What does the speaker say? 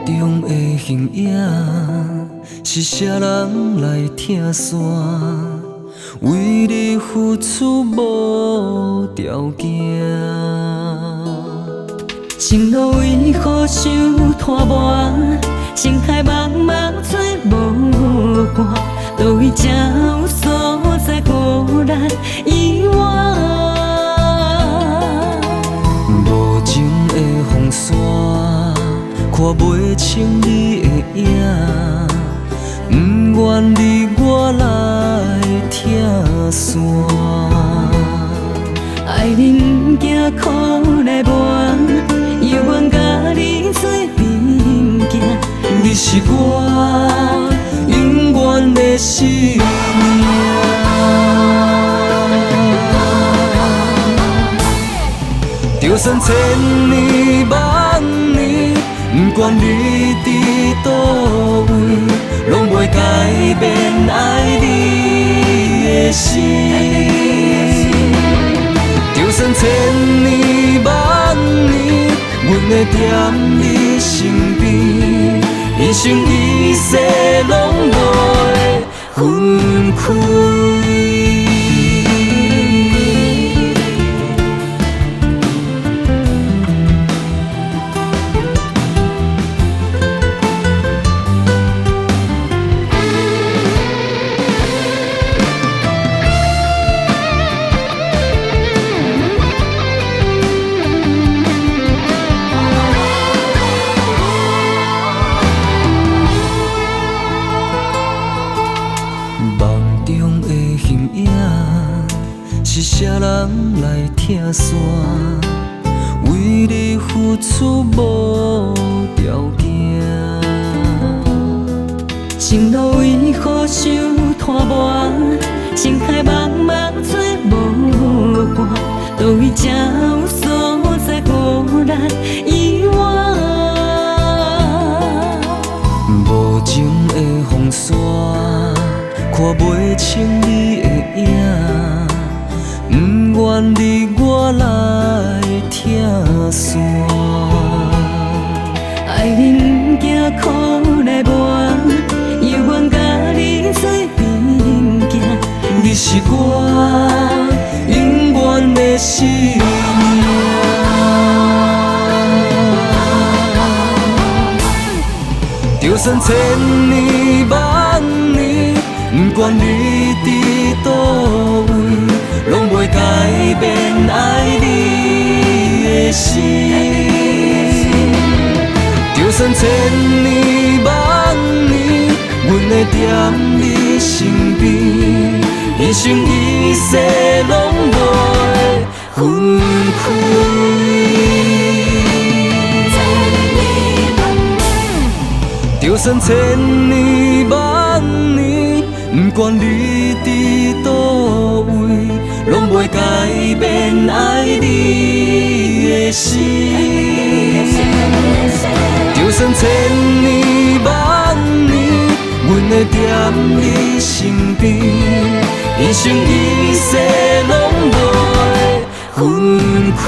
中的形影，是啥人来拆散？為你付出無條件。情路為何傷拖磨？情海茫茫做無伴，佗位才有所在予咱依偎？無情的風沙，看袂清你的影，不願你我來拆散。愛你毋驚苦來磨，猶願佮你做陣行。你是我永遠的生命。就算千年萬年，不管你佇佗位，攏袂改變愛你的心。就算千年萬年，阮會踮你身邊，一生一世攏袂分開。夢中的形影，是啥人來拆散？為你付出無條件。情路為何傷拖磨？情海茫茫做無伴，佗位才有所在予咱依偎？無情的風沙，看袂清你的影，不願你我來拆散。愛你毋驚苦來磨，猶願佮你做陣行。你是我永遠的生命。就算千年萬年，不管你佇佗位，攏袂改變愛你的心。就算千年萬年，阮會踮你身邊，一生一世攏袂分開。就算千年萬年，不管你佇佗位，攏袂改變愛你的心。就算千年萬年，阮會踮你身邊，一生一世攏袂分開。